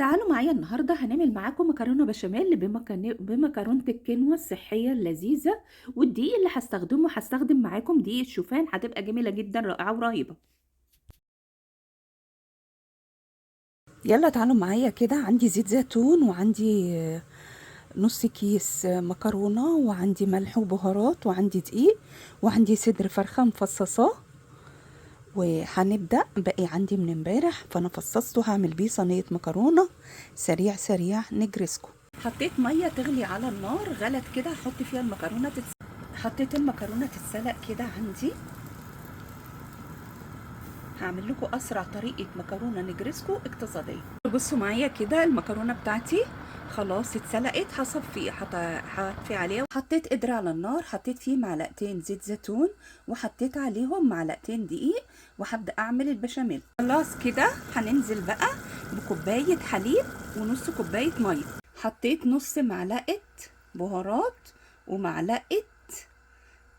تعالوا معايا النهارده هنعمل معاكم مكرونه بشاميل بمكرونه الكينوا الصحية اللذيذة، والدقيق اللي هستخدمه هستخدم معاكم دقيق الشوفان، هتبقى جميلة جدا رائعة ورهيبه. يلا تعالوا معايا كده. عندي زيت زيتون، وعندي نص كيس مكرونه، وعندي ملح وبهارات، وعندي دقيق، وعندي صدر فرخة مفصصاه. وهنبدأ. باقي عندي من امبارح فانا فصصته، هعمل بيه صينية مكرونة سريع سريع نجرسكو. حطيت مية تغلي على النار، غلت كده هحط فيها المكرونة حطيت المكرونة تتسلق كده عندي. هعمل لكم اسرع طريقة مكرونة نجرسكو اقتصادية. بصوا معايا كده المكرونة بتاعتي خلاص اتسلقت، هطفي عليها. حطيت قدر على النار، حطيت فيه معلقتين زيت زيتون، وحطيت عليهم معلقتين دقيق، وهبدأ اعمل البشاميل. خلاص كده هننزل بقى بكوباية حليب ونص كوباية مية. حطيت نص معلقة بهارات ومعلقة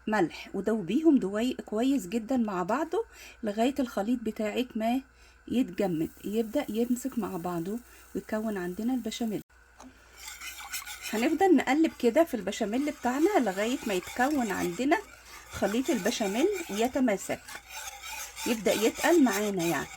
ملح، ودوبيهم دوي كويس جدا مع بعضه لغاية الخليط بتاعك ما يتجمد، يبدأ يمسك مع بعضه ويكون عندنا البشاميل. هنفضل نقلب كده في البشاميل بتاعنا لغاية ما يتكون عندنا خليط البشاميل ويتماسك، يبدأ يتقل معانا يعني.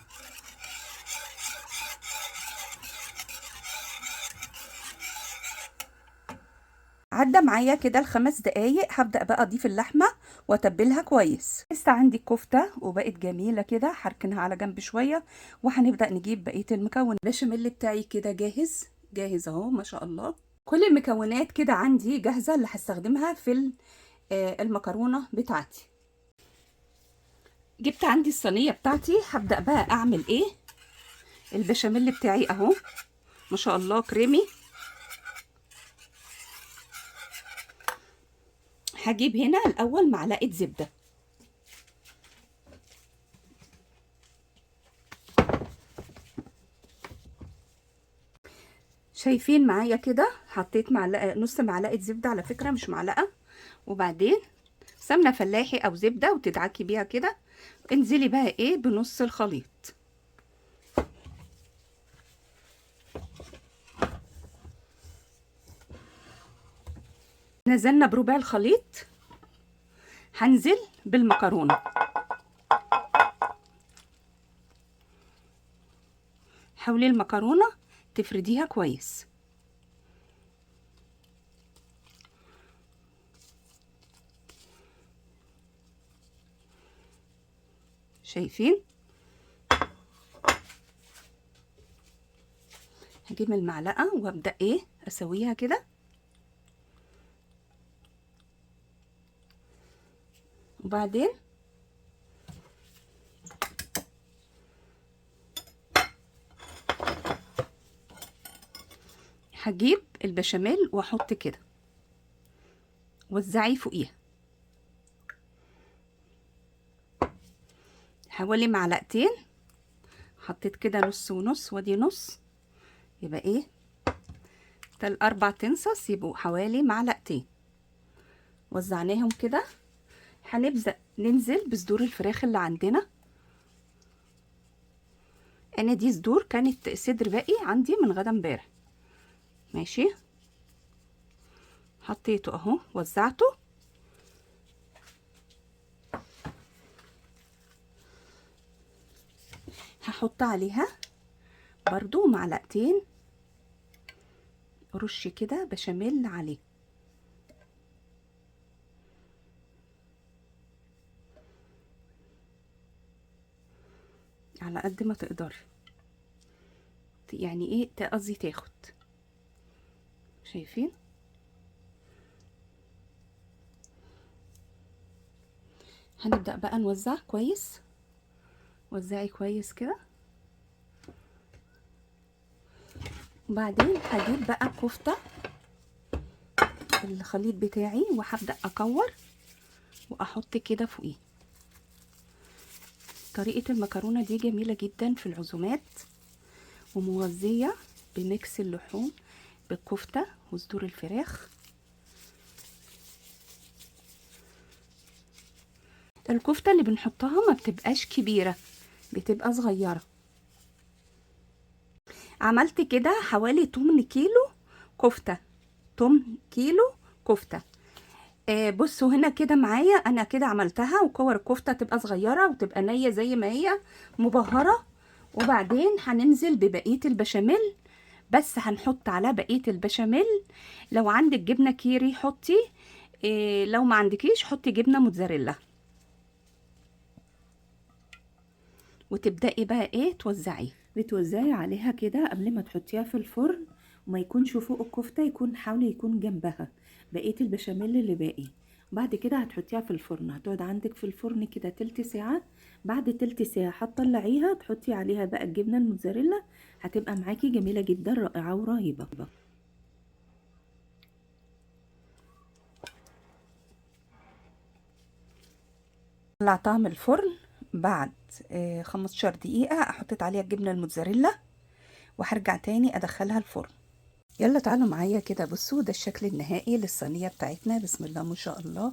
عدى معايا كده ال5 دقايق. هبدأ بقى اضيف اللحمة واتبلها كويس. لسه عندي الكفتة وبقت جميلة كده، هركنها على جنب شوية، وهنبدأ نجيب بقية المكون. البشاميل بتاعي كده جاهز جاهز اهو ما شاء الله. كل المكونات كده عندي جاهزة اللي هستخدمها في المكرونة بتاعتي. جبت عندي الصينية بتاعتي، هبدأ بقى اعمل ايه البشاميل بتاعي اهو ما شاء الله كريمي. هجيب هنا الاول معلقة زبدة، شايفين معايا كده؟ حطيت معلقة، نص معلقة زبدة على فكرة مش معلقة، وبعدين سمنة فلاحي او زبدة وتدعكي بيها كده. انزلي بقى ايه بنص الخليط. نزلنا بربع الخليط، هنزل بالمكرونة. حاولي المكرونة تفرديها كويس. شايفين؟ هجيب المعلقة وابدأ ايه اسويها كده. وبعدين هجيب البشاميل واحط كده، وزعي فوقيها حوالي معلقتين. حطيت كده نص ونص، وادي نص، يبقى ايه 4 تنصص، يبقوا حوالي معلقتين. وزعناهم كده. هنبدأ ننزل بصدور الفراخ اللي عندنا. انا دي صدور كانت صدر باقي عندي من غدا امبارح، ماشي. حطيته اهو، وزعته. هحط عليها برضو معلقتين رش كده بشاميل عليه. على قد ما تقدري، يعني ايه قصدي تاخد. شايفين؟ هنبدأ بقى نوزع كويس. وزعي كويس كده. وبعدين هجيب بقى كفتة الخليط بتاعي وهبدأ اكور واحط كده فوقيه. طريقة المكرونة دي جميلة جدا في العزومات، ومغذية بميكس اللحوم بالكفتة وصدور الفراخ. الكفتة اللي بنحطها ما بتبقاش كبيرة، بتبقى صغيرة. عملت كده حوالي 8 كيلو كفته، 8 كيلو كفته. بصوا هنا كده معايا، انا كده عملتها، وكور الكفتة تبقى صغيرة وتبقى نيه زي ما هي مبهرة. وبعدين هننزل ببقية البشاميل، بس هنحط على بقية البشاميل لو عندك جبنه كيري حطي، لو ما عندكيش حطي جبنه موتزاريلا. وتبدأي بقى ايه توزعي، بتوزعي عليها كده قبل ما تحطيها في الفرن، وما يكونش فوق الكفتة، يكون حاولي يكون جنبها بقية البشاميل اللي باقي. بعد كده هتحطيها في الفرن، هتقعد عندك في الفرن كده تلت ساعة. بعد تلت ساعة هتطلعيها، تحطي عليها بقى الجبنة الموتزاريلا، هتبقى معاكي جميلة جدا، رائعة ورهيبة. طلعتها من الفرن بعد 15 دقيقة، حطيت عليها الجبنة الموتزاريلا، وهرجع تاني ادخلها الفرن. يلا تعالوا معايا كده، بصوا ده الشكل النهائي للصينية بتاعتنا. بسم الله ما شاء الله،